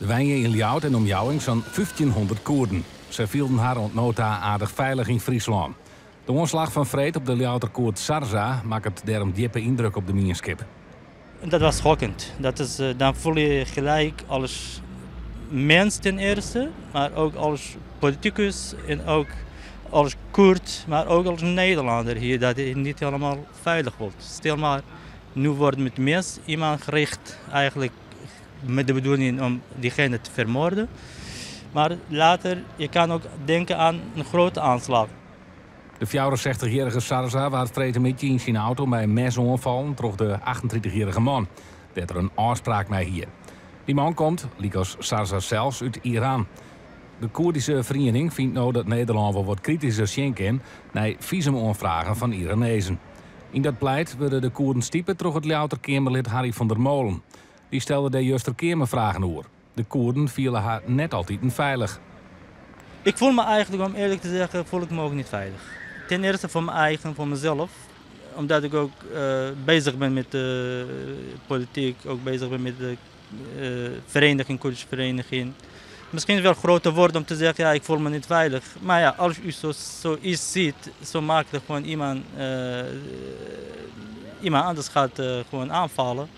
Der wenje yn Ljouwert en omjouwing sa'n 1500 Koerden. Sy fielden har oant no ta aardich feilich yn Fryslân. De oanslach fan freed op de Ljouwerter Koerd Sarza makket dêrom djippe yndruk op de mienskip. Dat was schokkend. Dat is, dan voel je je gelijk als mens ten eerste, maar ook als politicus en ook als Koerd, maar ook als Nederlander hier, dat je niet helemaal veilig voelt. Stel maar, nu wordt met mes iemand gericht eigenlijk met de bedoeling om diegene te vermoorden. Maar later, je kan ook denken aan een grote aanslag. De 64-jierrige Sarza waard freedtemiddei yn syn auto mei in mes oanfallen troch de 38-jierrige man, dêr't er in ôfspraak mei hie. Dy man komt, lykas Sarza sels, út Iran. De Koerdyske feriening fynt no dat Nederlân wol wat kritysker sjen kin nei fisumoanfragen fan Iranezen. Yn dat pleit wurde de Koerden stipe troch it Ljouwerter Keamerlid Harry van der Molen. Dy stelde dêr juster Keamerfragen oer. De Koerden fiele har net altiten feilich. Ik voel me eigenlijk, om eerlijk te zeggen, voel ik me ook niet veilig. Ten eerste voor mijn eigen, voor mezelf. Omdat ik ook bezig ben met de politiek, ook bezig ben met de vereniging, Koerdische vereniging. Misschien wel grote woorden om te zeggen, ja, ik voel me niet veilig. Maar ja, als u zo iets ziet, zo makkelijk gewoon iemand anders gaat gewoon aanvallen,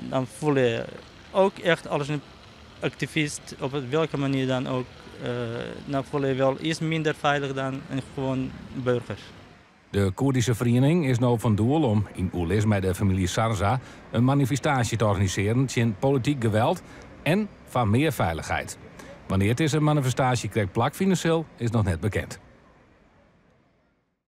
dan voel je ook echt als een activist, op welke manier dan ook, dan voel je wel iets minder veilig dan een gewoon burger. De Koerdische feriening is no fan doel om yn oerlis mei de famylje Sarza in manifestaasje te organisearjen tsjin polityk geweld en foar mear feilichheid. Wannear't dizze manifestaasje krekt plakfine sil, is noch net bekend.